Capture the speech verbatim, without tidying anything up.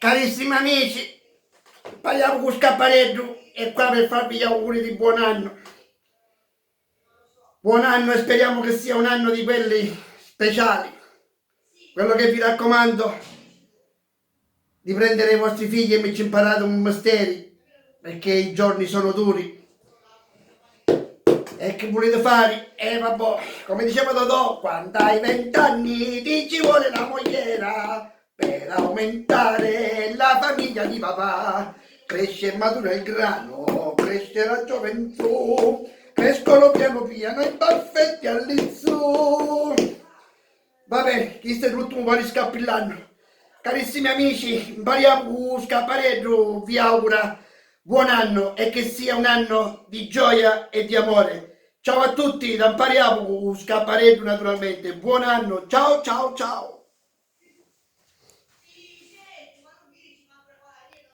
Carissimi amici, parliamo cu Scappareddu e qua per farvi gli auguri di buon anno. Buon anno e speriamo che sia un anno di quelli speciali. Quello che vi raccomando, di prendere i vostri figli e mi ci imparate un misteri, perché i giorni sono duri. E che volete fare? Eh, vabbè, come diceva Totò, quando hai vent'anni ti ci vuole la mogliera per aumentare la famiglia di papà. Cresce e matura il grano, cresce la gioventù, crescono piano piano i baffetti all'insù. Vabbè, chistu è l'ultimu pari scappu di l'annu. Carissimi amici, mpariamu cu Scappareddu vi augura buon anno e che sia un anno di gioia e di amore. Ciao a tutti, da mpariamu cu Scappareddu naturalmente. Buon anno, ciao ciao ciao.